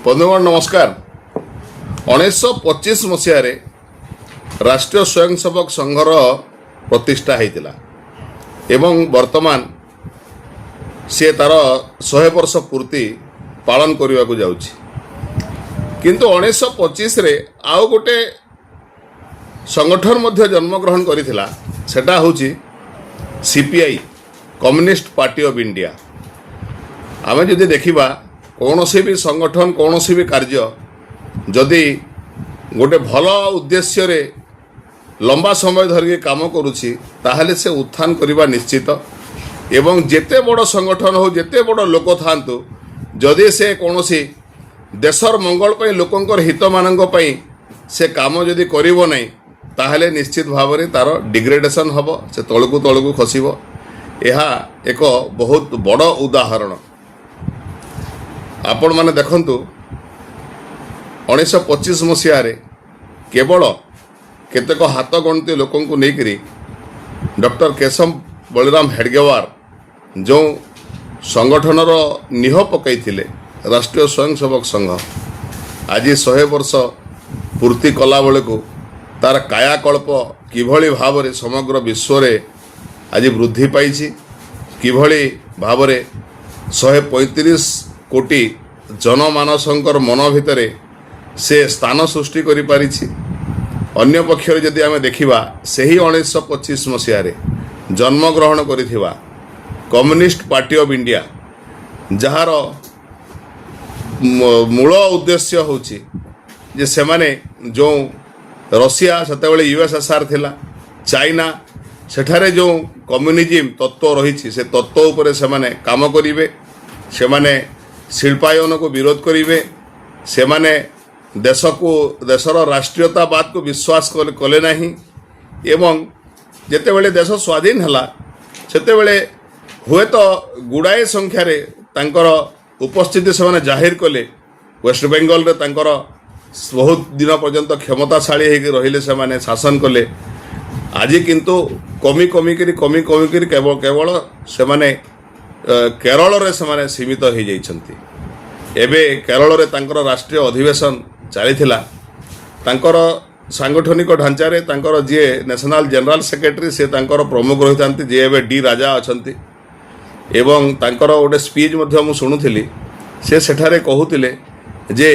ବନ୍ଧୁଗଣ, ନମସ୍କାର। 1925 ମସିହାରେ ରାଷ୍ଟ୍ରୀୟ ସ୍ୱୟଂସେବକ ସଂଘର ପ୍ରତିଷ୍ଠା ହେଇଥିଲା ଏବଂ ବର୍ତ୍ତମାନ ସିଏ ତାର 100 ବର୍ଷ ପୂର୍ତ୍ତି ପାଳନ କରିବାକୁ ଯାଉଛି। କିନ୍ତୁ 1925ରେ ଆଉ ଗୋଟେ ସଂଗଠନ ମଧ୍ୟ ଜନ୍ମଗ୍ରହଣ କରିଥିଲା। ସେଟା ହେଉଛି CPI, communist party of India. ଆମେ ଯଦି ଦେଖିବା, କୌଣସି ବି ସଂଗଠନ, କୌଣସି ବି କାର୍ଯ୍ୟ ଯଦି ଗୋଟେ ଭଲ ଉଦ୍ଦେଶ୍ୟରେ ଲମ୍ବା ସମୟ ଧରିକି କାମ କରୁଛି, ତାହେଲେ ସେ ଉତ୍ଥାନ କରିବା ନିଶ୍ଚିତ। ଏବଂ ଯେତେ ବଡ଼ ସଂଗଠନ ହେଉ, ଯେତେ ବଡ଼ ଲୋକ ଥାଆନ୍ତୁ, ଯଦି ସେ କୌଣସି ଦେଶର ମଙ୍ଗଳ ପାଇଁ, ଲୋକଙ୍କର ହିତମାନଙ୍କ ପାଇଁ ସେ କାମ ଯଦି କରିବ ନାହିଁ, ତାହେଲେ ନିଶ୍ଚିତ ଭାବରେ ତାର ଡିଗ୍ରେଡେସନ୍ ହେବ, ସେ ତଳକୁ ତଳକୁ ଖସିବ। ଏହା ଏକ ବହୁତ ବଡ଼ ଉଦାହରଣ। ଆପଣମାନେ ଦେଖନ୍ତୁ, 1925 ମସିହାରେ କେବଳ କେତେକ ହାତ ଗଣତି ଲୋକଙ୍କୁ ନେଇକରି ଡକ୍ଟର କେଶବ ବଳିରାମ ହେଡ଼ଗେୱାର ଯେଉଁ ସଂଗଠନର ନିହ ପକାଇଥିଲେ, ରାଷ୍ଟ୍ରୀୟ ସ୍ୱୟଂସେବକ ସଂଘ, ଆଜି 100 ବର୍ଷ ପୂର୍ତ୍ତି କଲା ବେଳକୁ ତାର କାୟାକଳ୍ପ କିଭଳି ଭାବରେ ସମଗ୍ର ବିଶ୍ୱରେ ଆଜି ବୃଦ୍ଧି ପାଇଛି, କିଭଳି ଭାବରେ 135 କୋଟି ଜନମାନସଙ୍କର ମନ ଭିତରେ ସେ ସ୍ଥାନ ସୃଷ୍ଟି କରିପାରିଛି। ଅନ୍ୟ ପକ୍ଷରେ ଯଦି ଆମେ ଦେଖିବା, ସେହି 1925 ମସିହାରେ ଜନ୍ମଗ୍ରହଣ କରିଥିବା କମ୍ୟୁନିଷ୍ଟ ପାର୍ଟି ଅଫ୍ ଇଣ୍ଡିଆ, ଯାହାର ମୂଳ ଉଦ୍ଦେଶ୍ୟ ହେଉଛି ଯେ ସେମାନେ ଯେଉଁ ରଷିଆ, ସେତେବେଳେ ୟୁଏସ୍ଏସ୍ଆର୍ ଥିଲା, ଚାଇନା, ସେଠାରେ ଯେଉଁ କମ୍ୟୁନିଜିମ୍ ତତ୍ତ୍ୱ ରହିଛି, ସେ ତତ୍ତ୍ୱ ଉପରେ ସେମାନେ କାମ କରିବେ, ସେମାନେ ଶିଳ୍ପାୟନକୁ ବିରୋଧ କରିବେ। ସେମାନେ ଦେଶକୁ, ଦେଶର ରାଷ୍ଟ୍ରୀୟତାବାଦକୁ ବିଶ୍ୱାସ କଲେ ନାହିଁ। ଏବଂ ଯେତେବେଳେ ଦେଶ ସ୍ୱାଧୀନ ହେଲା, ସେତେବେଳେ ହୁଏତ ଗୁଡ଼ାଏ ସଂଖ୍ୟାରେ ତାଙ୍କର ଉପସ୍ଥିତି ସେମାନେ ଜାହିର କଲେ। ୱେଷ୍ଟବେଙ୍ଗଲରେ ତାଙ୍କର ବହୁତ ଦିନ ପର୍ଯ୍ୟନ୍ତ କ୍ଷମତାଶାଳୀ ହେଇକି ରହିଲେ, ସେମାନେ ଶାସନ କଲେ। ଆଜି କିନ୍ତୁ କମି କମିକିରି, କମି କମିକିରି କେବଳ କେବଳ ସେମାନେ କେରଳରେ ସେମାନେ ସୀମିତ ହେଇଯାଇଛନ୍ତି। ଏବେ କେରଳରେ ତାଙ୍କର ରାଷ୍ଟ୍ରୀୟ ଅଧିବେଶନ ଚାଲିଥିଲା। ତାଙ୍କର ସାଙ୍ଗଠନିକ ଢାଞ୍ଚାରେ ତାଙ୍କର ଯିଏ ନ୍ୟାସନାଲ ଜେନେରାଲ ସେକ୍ରେଟାରୀ, ସେ ତାଙ୍କର ପ୍ରମୁଖ ରହିଥାନ୍ତି, ଯିଏ ଏବେ ଡି ରାଜା ଅଛନ୍ତି। ଏବଂ ତାଙ୍କର ଗୋଟେ ସ୍ପିଚ୍ ମଧ୍ୟ ମୁଁ ଶୁଣୁଥିଲି। ସେ ସେଠାରେ କହୁଥିଲେ ଯେ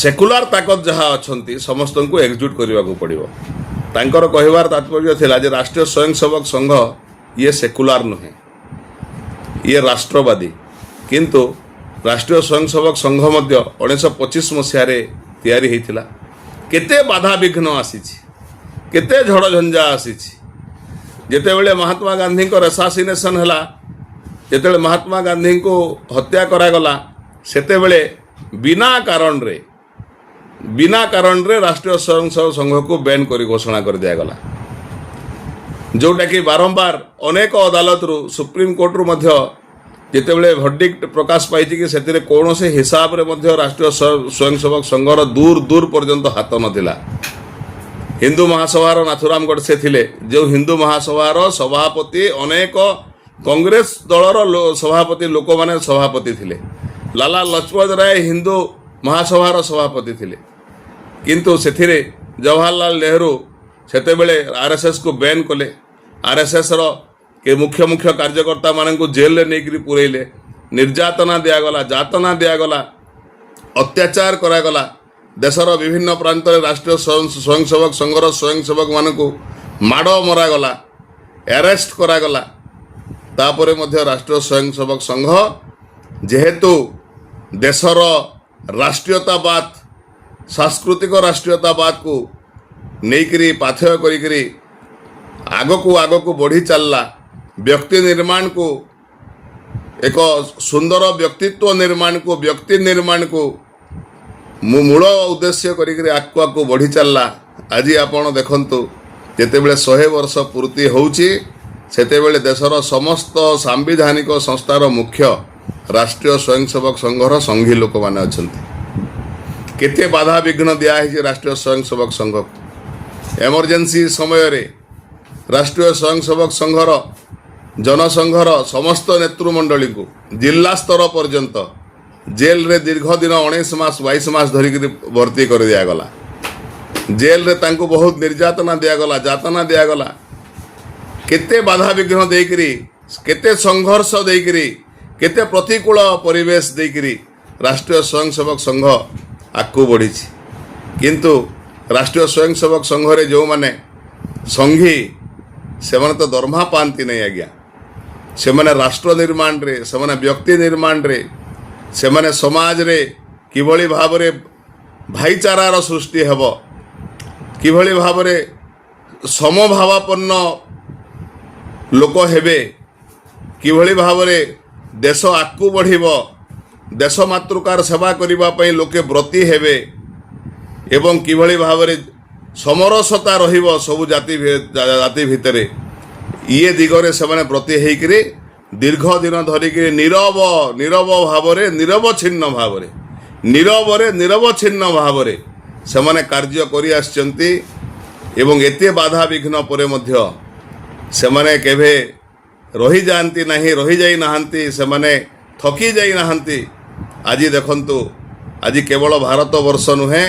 ସେକୁଲାର ତାକତ ଯାହା ଅଛନ୍ତି, ସମସ୍ତଙ୍କୁ ଏକଜୁଟ କରିବାକୁ ପଡ଼ିବ। ତାଙ୍କର କହିବାର ତାତ୍ପର୍ଯ୍ୟ ଥିଲା ଯେ ରାଷ୍ଟ୍ରୀୟ ସ୍ୱୟଂସେବକ ସଂଘ ଇଏ ସେକୁଲାର ନୁହେଁ, ଇଏ ରାଷ୍ଟ୍ରବାଦୀ। କିନ୍ତୁ ରାଷ୍ଟ୍ରୀୟ ସ୍ୱୟଂସେବକ ସଂଘ ମଧ୍ୟ 1925 ମସିହାରେ ତିଆରି ହେଇଥିଲା। କେତେ ବାଧାବିଘ୍ନ ଆସିଛି, କେତେ ଝଡ଼ଝଞ୍ଜା ଆସିଛି। ଯେତେବେଳେ ମହାତ୍ମା ଗାନ୍ଧୀଙ୍କର ଆସାସିନେସନ୍ ହେଲା, ଯେତେବେଳେ ମହାତ୍ମା ଗାନ୍ଧୀଙ୍କୁ ହତ୍ୟା କରାଗଲା, ସେତେବେଳେ ବିନା କାରଣରେ, ବିନା କାରଣରେ ରାଷ୍ଟ୍ରୀୟ ସ୍ୱୟଂସେବକ ସଂଘକୁ ବ୍ୟାନ୍ କରି ଘୋଷଣା କରିଦିଆଗଲା, ଯେଉଁଟାକି ବାରମ୍ବାର ଅନେକ ଅଦାଲତରୁ, ସୁପ୍ରିମକୋର୍ଟରୁ ମଧ୍ୟ ଯେତେବେଳେ ଭର୍ଡିକ୍ଟ ପ୍ରକାଶ ପାଇଛି କି ସେଥିରେ କୌଣସି ହିସାବରେ ମଧ୍ୟ ରାଷ୍ଟ୍ରୀୟ ସ୍ୱୟଂସେବକ ସଂଘର ଦୂର ଦୂର ପର୍ଯ୍ୟନ୍ତ ହାତ ନଥିଲା। ହିନ୍ଦୁ ମହାସଭାର ନାଥୁରାମ ଗଡ଼ସେ ଥିଲେ, ଯେଉଁ ହିନ୍ଦୁ ମହାସଭାର ସଭାପତି, ଅନେକ କଂଗ୍ରେସ ଦଳର ସଭାପତି ଲୋକମାନେ ସଭାପତି ଥିଲେ। ଲାଲା ଲଜପତ ରାୟ ହିନ୍ଦୁ ମହାସଭାର ସଭାପତି ଥିଲେ। କିନ୍ତୁ ସେଥିରେ ଜବାହରଲାଲ ନେହେରୁ ସେତେବେଳେ ଆର୍ଏସ୍ଏସ୍କୁ ବ୍ୟାନ୍ କଲେ। ଆର୍ଏସ୍ଏସ୍ର ମୁଖ୍ୟ ମୁଖ୍ୟ କାର୍ଯ୍ୟକର୍ତ୍ତାମାନଙ୍କୁ ଜେଲରେ ନେଇକରି ପୁରେଇଲେ, ନିର୍ଯାତନା ଦିଆଗଲା, ଯାତନା ଦିଆଗଲା, ଅତ୍ୟାଚାର କରାଗଲା। ଦେଶର ବିଭିନ୍ନ ପ୍ରାନ୍ତରେ ରାଷ୍ଟ୍ରୀୟ ସ୍ୱୟଂସେବକ ସଂଘର ସ୍ୱୟଂସେବକମାନଙ୍କୁ ମାଡ଼ ମରାଗଲା, ଆରେଷ୍ଟ କରାଗଲା। ତାପରେ ମଧ୍ୟ ରାଷ୍ଟ୍ରୀୟ ସ୍ୱୟଂସେବକ ସଂଘ ଯେହେତୁ ଦେଶର ରାଷ୍ଟ୍ରୀୟତାବାଦ, ସାଂସ୍କୃତିକ ରାଷ୍ଟ୍ରୀୟତାବାଦକୁ ନେଇକରି, ପାଥେୟ କରିକିରି ଆଗକୁ ଆଗକୁ ବଢ଼ି ଚାଲିଲା, ବ୍ୟକ୍ତି ନିର୍ମାଣକୁ, ଏକ ସୁନ୍ଦର ବ୍ୟକ୍ତିତ୍ୱ ନିର୍ମାଣକୁ, ବ୍ୟକ୍ତି ନିର୍ମାଣକୁ ମୁଁ ମୂଳ ଉଦ୍ଦେଶ୍ୟ କରିକିରି ଆଗକୁ ଆଗକୁ ବଢ଼ି ଚାଲିଲା। ଆଜି ଆପଣ ଦେଖନ୍ତୁ, ଯେତେବେଳେ 100 ବର୍ଷ ପୂର୍ତ୍ତି ହେଉଛି, ସେତେବେଳେ ଦେଶର ସମସ୍ତ ସାମ୍ବିଧାନିକ ସଂସ୍ଥାର ମୁଖ୍ୟ ରାଷ୍ଟ୍ରୀୟ ସ୍ୱୟଂସେବକ ସଂଘର ସଂଘୀ ଲୋକମାନେ ଅଛନ୍ତି। କେତେ ବାଧାବିଘ୍ନ ଦିଆହେଇଛି ରାଷ୍ଟ୍ରୀୟ ସ୍ୱୟଂସେବକ ସଂଘକୁ। ଏମର୍ଜେନ୍ସି ସମୟରେ ରାଷ୍ଟ୍ରୀୟ ସ୍ୱୟଂସେବକ ସଂଘର, ଜନସଂଘର ସମସ୍ତ ନେତୃମଣ୍ଡଳୀଙ୍କୁ ଜିଲ୍ଲା ସ୍ତର ପର୍ଯ୍ୟନ୍ତ ଜେଲରେ ଦୀର୍ଘ ଦିନ, 19 ମାସ, 22 ମାସ ଧରିକିରି ଭର୍ତ୍ତି କରିଦିଆଗଲା। ଜେଲରେ ତାଙ୍କୁ ବହୁତ ନିର୍ଯାତନା ଦିଆଗଲା, ଯାତନା ଦିଆଗଲା। କେତେ ବାଧାବିଘ୍ନ ଦେଇକିରି, କେତେ ସଂଘର୍ଷ ଦେଇକିରି, କେତେ ପ୍ରତିକୂଳ ପରିବେଶ ଦେଇକିରି ରାଷ୍ଟ୍ରୀୟ ସ୍ୱୟଂସେବକ ସଂଘ ଆଗକୁ ବଢ଼ିଛି। କିନ୍ତୁ ରାଷ୍ଟ୍ରୀୟ ସ୍ୱୟଂସେବକ ସଂଘରେ ଯେଉଁମାନେ ସଂଘୀ, ସେମାନେ ତ ଦରମା ପାଆନ୍ତି ନାହିଁ ଆଜ୍ଞା। ସେମାନେ ରାଷ୍ଟ୍ର ନିର୍ମାଣରେ, ସେମାନେ ବ୍ୟକ୍ତି ନିର୍ମାଣରେ, ସେମାନେ ସମାଜରେ କିଭଳି ଭାବରେ ଭାଇଚାରାର ସୃଷ୍ଟି ହେବ, କିଭଳି ଭାବରେ ସମଭାବାପନ୍ନ ଲୋକ ହେବେ, କିଭଳି ଭାବରେ ଦେଶ ଆଗକୁ ବଢ଼ିବ, ଦେଶ ମାତୃକାର ସେବା କରିବା ପାଇଁ ଲୋକେ ବ୍ରତୀ ହେବେ ଏବଂ କିଭଳି ଭାବରେ ସମରସତା ରହିବ ସବୁ ଜାତି ଜାତି ଭିତରେ, ଇଏ ଦିଗରେ ସେମାନେ ବ୍ରତୀ ହେଇକିରି ଦୀର୍ଘ ଦିନ ଧରିକିରି ନୀରବ ନୀରବ ଭାବରେ, ନିରବଚ୍ଛିନ୍ନ ଭାବରେ, ନୀରବରେ ନିରବଚ୍ଛିନ୍ନ ଭାବରେ ସେମାନେ କାର୍ଯ୍ୟ କରି ଆସିଛନ୍ତି। ଏବଂ ଏତେ ବାଧାବିଘ୍ନ ପରେ ମଧ୍ୟ ସେମାନେ କେବେ ରହିଯାଆନ୍ତି ନାହିଁ, ରହିଯାଇ ନାହାନ୍ତି, ସେମାନେ ଥକି ଯାଇନାହାନ୍ତି। ଆଜି ଦେଖନ୍ତୁ, ଆଜି କେବଳ ଭାରତବର୍ଷ ନୁହେଁ,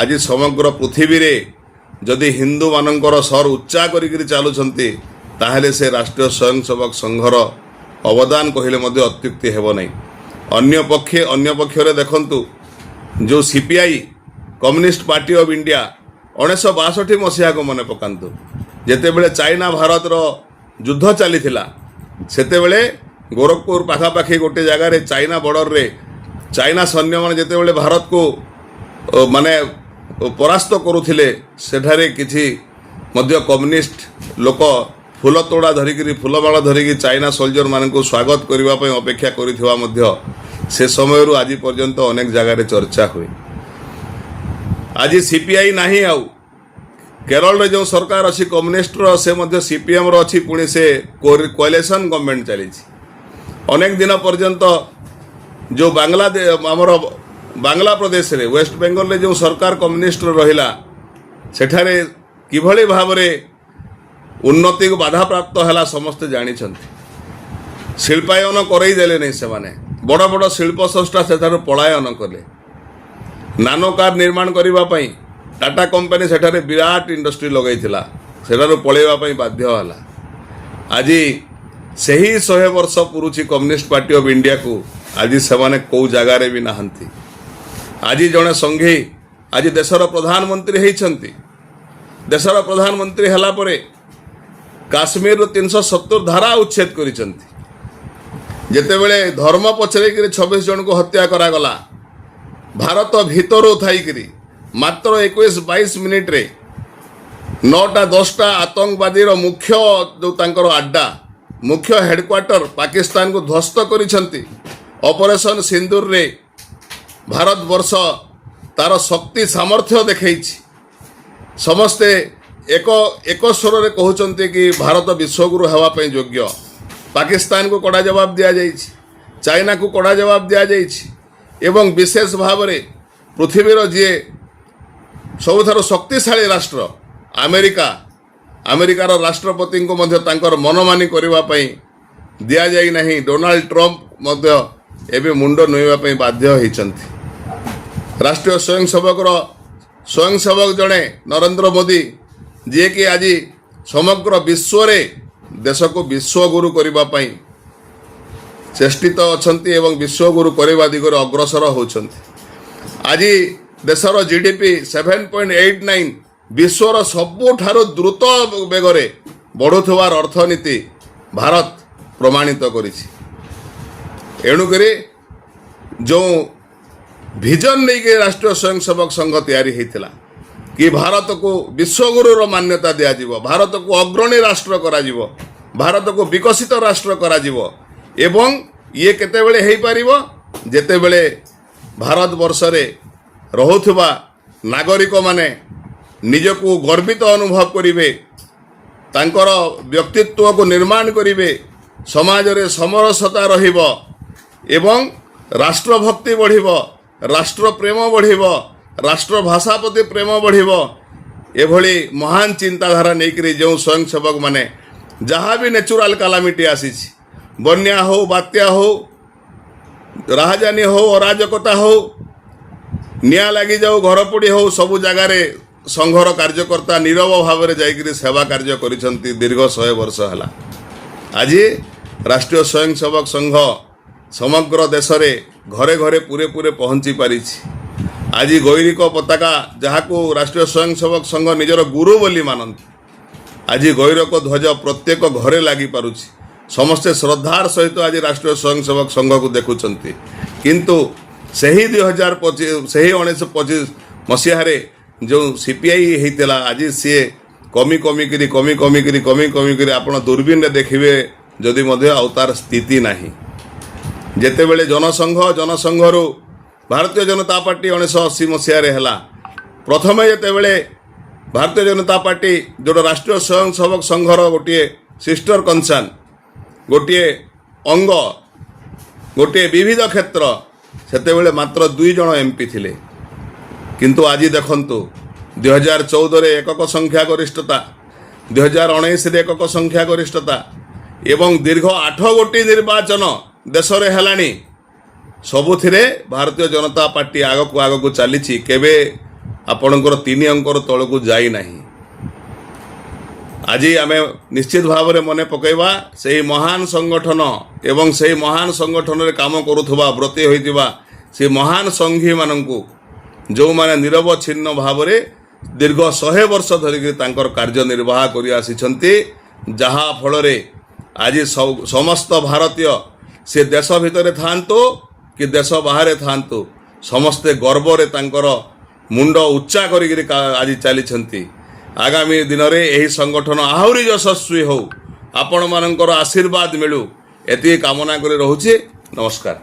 ଆଜି ସମଗ୍ର ପୃଥିବୀରେ ଯଦି ହିନ୍ଦୁମାନଙ୍କର ସ୍ୱର ଉଚ୍ଚା କରିକିରି ଚାଲୁଛନ୍ତି, ତାହେଲେ ସେ ରାଷ୍ଟ୍ରୀୟ ସ୍ୱୟଂସେବକ ସଂଘର ଅବଦାନ କହିଲେ ମଧ୍ୟ ଅତ୍ୟୁକ୍ତି ହେବ ନାହିଁ। ଅନ୍ୟ ପକ୍ଷରେ ଦେଖନ୍ତୁ, ଯେଉଁ CPI, communist party of India, 1962 ମସିହାକୁ ମନେ ପକାନ୍ତୁ। ଯେତେବେଳେ ଚାଇନା ଭାରତର ଯୁଦ୍ଧ ଚାଲିଥିଲା, ସେତେବେଳେ ଗୋରଖପୁର ପାଖାପାଖି ଗୋଟେ ଜାଗାରେ ଚାଇନା ବର୍ଡ଼ରରେ ଚାଇନା ସୈନ୍ୟମାନେ ଯେତେବେଳେ ଭାରତକୁ ମାନେ ପରାସ୍ତ କରୁଥିଲେ, ସେଠାରେ କିଛି ମଧ୍ୟ କମ୍ୟୁନିଷ୍ଟ ଲୋକ ଫୁଲ ତୋଡ଼ା ଧରିକିରି, ଫୁଲମାଳ ଧରିକି ଚାଇନା ସୋଲଜରମାନଙ୍କୁ ସ୍ୱାଗତ କରିବା ପାଇଁ ଅପେକ୍ଷା କରିଥିବା ମଧ୍ୟ ସେ ସମୟରୁ ଆଜି ପର୍ଯ୍ୟନ୍ତ ଅନେକ ଜାଗାରେ ଚର୍ଚ୍ଚା ହୁଏ। ଆଜି ସିପିଆଇ ନାହିଁ ଆଉ। କେରଳରେ ଯେଉଁ ସରକାର ଅଛି କମ୍ୟୁନିଷ୍ଟର, ସେ ମଧ୍ୟ ସିପିଏମ୍ର ଅଛି। ପୁଣି ସେ କୋଆଲିସନ୍ ଗଭର୍ଣ୍ଣମେଣ୍ଟ ଚାଲିଛି। ଅନେକ ଦିନ ପର୍ଯ୍ୟନ୍ତ ଯେଉଁ ବାଂଲାଦେଶ, ଆମର ବାଂଲା ପ୍ରଦେଶରେ, ୱେଷ୍ଟ ବେଙ୍ଗଲରେ ଯେଉଁ ସରକାର କମ୍ୟୁନିଷ୍ଟର ରହିଲା, ସେଠାରେ କିଭଳି ଭାବରେ ଉନ୍ନତିକୁ ବାଧାପ୍ରାପ୍ତ ହେଲା ସମସ୍ତେ ଜାଣିଛନ୍ତି। ଶିଳ୍ପାୟନ କରେଇ ଦେଲେ ନାହିଁ ସେମାନେ। ବଡ଼ ବଡ଼ ଶିଳ୍ପ ସଂସ୍ଥା ସେଠାରୁ ପଳାୟନ କଲେ। ନାନୋ କାର୍ ନିର୍ମାଣ କରିବା ପାଇଁ ଟାଟା କମ୍ପାନୀ ସେଠାରେ ବିରାଟ ଇଣ୍ଡଷ୍ଟ୍ରି ଲଗାଇଥିଲା, ସେଠାରୁ ପଳେଇବା ପାଇଁ ବାଧ୍ୟ ହେଲା। ଆଜି ସେହି 100 ବର୍ଷ ପୁରୁଛି କମ୍ୟୁନିଷ୍ଟ ପାର୍ଟି ଅଫ୍ ଇଣ୍ଡିଆକୁ। ଆଜି ସେମାନେ କେଉଁ ଜାଗାରେ ବି ନାହାନ୍ତି। ଆଜି ଜଣେ ସଂଘୀ ଆଜି ଦେଶର ପ୍ରଧାନମନ୍ତ୍ରୀ ହେଇଛନ୍ତି। ଦେଶର ପ୍ରଧାନମନ୍ତ୍ରୀ ହେଲା ପରେ କାଶ୍ମୀରରୁ 370 ଧାରା ଉଚ୍ଛେଦ କରିଛନ୍ତି। ଯେତେବେଳେ ଧର୍ମ ପଛରେକିରି 26 ଜଣଙ୍କୁ ହତ୍ୟା କରାଗଲା, ଭାରତ ଭିତରୁ ଥାଇକିରି ମାତ୍ର 21-22 ମିନିଟ୍ରେ ନଅଟା ଦଶଟା ଆତଙ୍କବାଦୀର ମୁଖ୍ୟ ଯେଉଁ ତାଙ୍କର ଆଡ୍ଡା, ମୁଖ୍ୟ ହେଡକ୍ୱାର୍ଟର ପାକିସ୍ତାନକୁ ଧ୍ୱସ୍ତ କରିଛନ୍ତି। ଅପରେସନ ସିନ୍ଦୁରରେ ଭାରତବର୍ଷ ତାର ଶକ୍ତି ସାମର୍ଥ୍ୟ ଦେଖେଇଛି। ସମସ୍ତେ ଏକ ଏକ ସ୍ୱରରେ କହୁଛନ୍ତି କି ଭାରତ ବିଶ୍ୱଗୁରୁ ହେବା ପାଇଁ ଯୋଗ୍ୟ। ପାକିସ୍ତାନକୁ କଡ଼ା ଜବାବ ଦିଆଯାଇଛି, ଚାଇନାକୁ କଡ଼ା ଜବାବ ଦିଆଯାଇଛି ଏବଂ ବିଶେଷ ଭାବରେ ପୃଥିବୀର ଯିଏ ସବୁଠାରୁ ଶକ୍ତିଶାଳୀ ରାଷ୍ଟ୍ର ଆମେରିକା, ଆମେରିକାର ରାଷ୍ଟ୍ରପତିଙ୍କୁ ମଧ୍ୟ ତାଙ୍କର ମନମାନି କରିବା ପାଇଁ ଦିଆଯାଇ ନାହିଁ। ଡୋନାଲ୍ଡ ଟ୍ରମ୍ପ ମଧ୍ୟ ଏବେ ମୁଣ୍ଡ ନୋଇଁବା ପାଇଁ ବାଧ୍ୟ ହୋଇଛନ୍ତି। ରାଷ୍ଟ୍ରୀୟ ସ୍ୱୟଂସେବକର ସ୍ୱୟଂସେବକ ଜଣେ ନରେନ୍ଦ୍ର ମୋଦି, ଯିଏକି ଆଜି ସମଗ୍ର ବିଶ୍ୱରେ ଦେଶକୁ ବିଶ୍ୱଗୁରୁ କରିବା ପାଇଁ ଚେଷ୍ଟିତ ଅଛନ୍ତି ଏବଂ ବିଶ୍ୱଗୁରୁ କରିବା ଦିଗରେ ଅଗ୍ରସର ହେଉଛନ୍ତି। ଆଜି ଦେଶର ଜିଡିପି 7.89, ବିଶ୍ୱର ସବୁଠାରୁ ଦ୍ରୁତ ବେଗରେ ବଢ଼ୁଥିବାର ଅର୍ଥନୀତି ଭାରତ ପ୍ରମାଣିତ କରିଛି। ଏଣୁକରି ଯେଉଁ ଭିଜନ ନେଇକି ରାଷ୍ଟ୍ରୀୟ ସ୍ୱୟଂସେବକ ସଂଘ ତିଆରି ହେଇଥିଲା କି ଭାରତକୁ ବିଶ୍ୱଗୁରୁର ମାନ୍ୟତା ଦିଆଯିବ, ଭାରତକୁ ଅଗ୍ରଣୀ ରାଷ୍ଟ୍ର କରାଯିବ, ଭାରତକୁ ବିକଶିତ ରାଷ୍ଟ୍ର କରାଯିବ ଏବଂ ଇଏ କେତେବେଳେ ହେଇପାରିବ? ଯେତେବେଳେ ଭାରତବର୍ଷରେ ରହୁଥିବା ନାଗରିକମାନେ ନିଜକୁ ଗର୍ବିତ ଅନୁଭବ କରିବେ, ତାଙ୍କର ବ୍ୟକ୍ତିତ୍ୱକୁ ନିର୍ମାଣ କରିବେ, ସମାଜରେ ସମରସତା ରହିବ ଏବଂ ରାଷ୍ଟ୍ରଭକ୍ତି ବଢ଼ିବ, ରାଷ୍ଟ୍ରପ୍ରେମ ବଢ଼ିବ, ରାଷ୍ଟ୍ରଭାଷା ପ୍ରତି ପ୍ରେମ ବଢ଼ିବ। ଏଭଳି ମହାନ ଚିନ୍ତାଧାରା ନେଇକରି ଯେଉଁ ସ୍ୱୟଂସେବକମାନେ ଯାହା ବି ନ୍ୟାଚୁରାଲ କାଲାମିଟି ଆସିଛି, ବନ୍ୟା ହଉ, ବାତ୍ୟା ହଉ, ରାହାଜାନୀ ହଉ, ଅରାଜକତା ହଉ, ନିଆଁ ଲାଗିଯାଉ, ଘର ପୋଡ଼ି ହଉ, ସବୁ ଜାଗାରେ ସଂଘର କାର୍ଯ୍ୟକର୍ତ୍ତା ନୀରବ ଭାବରେ ଯାଇକରି ସେବା କାର୍ଯ୍ୟ କରିଛନ୍ତି ଦୀର୍ଘ 100 ବର୍ଷ ହେଲା। ଆଜି ରାଷ୍ଟ୍ରୀୟ ସ୍ୱୟଂସେବକ ସଂଘ ସମଗ୍ର ଦେଶରେ ଘରେ ଘରେ, ପୁରେ ପୁରେ ପହଞ୍ଚି ପାରିଛି। ଆଜି ଗୈରିକ ପତାକା, ଯାହାକୁ ରାଷ୍ଟ୍ରୀୟ ସ୍ୱୟଂସେବକ ସଂଘ ନିଜର ଗୁରୁ ବୋଲି ମାନନ୍ତି, ଆଜି ଗୈରିକ ଧ୍ୱଜ ପ୍ରତ୍ୟେକ ଘରେ ଲାଗିପାରୁଛି। ସମସ୍ତେ ଶ୍ରଦ୍ଧାର ସହିତ ଆଜି ରାଷ୍ଟ୍ରୀୟ ସ୍ୱୟଂସେବକ ସଂଘକୁ ଦେଖୁଛନ୍ତି। କିନ୍ତୁ ସେହି 2025, ସେହି 1925 ମସିହାରେ ଯେଉଁ ସିପିଆଇ ହେଇଥିଲା, ଆଜି ସିଏ କମି କମିକିରି, କମି କମିକିରି, କମି କମିକିରି, ଆପଣ ଦୂରବୀନରେ ଦେଖିବେ ଯଦି ମଧ୍ୟ ଆଉ ତାର ସ୍ଥିତି ନାହିଁ। ଯେତେବେଳେ ଜନସଂଘ, ଜନସଂଘରୁ ଭାରତୀୟ ଜନତା ପାର୍ଟି 1980 ମସିହାରେ ହେଲା, ପ୍ରଥମେ ଯେତେବେଳେ ଭାରତୀୟ ଜନତା ପାର୍ଟି, ଯେଉଁଟା ରାଷ୍ଟ୍ରୀୟ ସ୍ୱୟଂସେବକ ସଂଘର ଗୋଟିଏ ସିଷ୍ଟର କନସର୍ନ, ଗୋଟିଏ ଅଙ୍ଗ, ଗୋଟିଏ ବିବିଧ କ୍ଷେତ୍ର, ସେତେବେଳେ ମାତ୍ର ଦୁଇ ଜଣ ଏମ୍ପି ଥିଲେ। କିନ୍ତୁ ଆଜି ଦେଖନ୍ତୁ, 2014ରେ ଏକକ ସଂଖ୍ୟା ଗରିଷ୍ଠତା, 2019ରେ ଏକକ ସଂଖ୍ୟା ଗରିଷ୍ଠତା ଏବଂ ଦୀର୍ଘ ଆଠ ଗୋଟି ନିର୍ବାଚନ ଦେଶରେ ହେଲାଣି, ସବୁଥିରେ ଭାରତୀୟ ଜନତା ପାର୍ଟି ଆଗକୁ ଆଗକୁ ଚାଲିଛି। କେବେ ଆପଣଙ୍କର ତିନି ଅଙ୍କର ତଳକୁ ଯାଇନାହିଁ। ଆଜି ଆମେ ନିଶ୍ଚିତ ଭାବରେ ମନେ ପକାଇବା ସେହି ମହାନ ସଂଗଠନ ଏବଂ ସେହି ମହାନ ସଂଗଠନରେ କାମ କରୁଥିବା, ବ୍ରତୀ ହୋଇଥିବା ସେ ମହାନ ସଂଘୀମାନଙ୍କୁ, ଯେଉଁମାନେ ନିରବଚ୍ଛିନ୍ନ ଭାବରେ ଦୀର୍ଘ 100 ବର୍ଷ ଧରିକି ତାଙ୍କର କାର୍ଯ୍ୟ ନିର୍ବାହ କରି ଆସିଛନ୍ତି, ଯାହା ଫଳରେ ଆଜି ସମସ୍ତ ଭାରତୀୟ, ସେ ଦେଶ ଭିତରେ ଥାଆନ୍ତୁ କି ଦେଶ ବାହାରେ ଥାଆନ୍ତୁ, ସମସ୍ତେ ଗର୍ବରେ ତାଙ୍କର ମୁଣ୍ଡ ଉଚ୍ଚା କରିକିରି ଆଜି ଚାଲିଛନ୍ତି। ଆଗାମୀ ଦିନରେ ଏହି ସଂଗଠନ ଆହୁରି ଯଶସ୍ୱୀ ହଉ, ଆପଣମାନଙ୍କର ଆଶୀର୍ବାଦ ମିଳୁ, ଏତିକି କାମନା କରି ରହୁଛି। ନମସ୍କାର।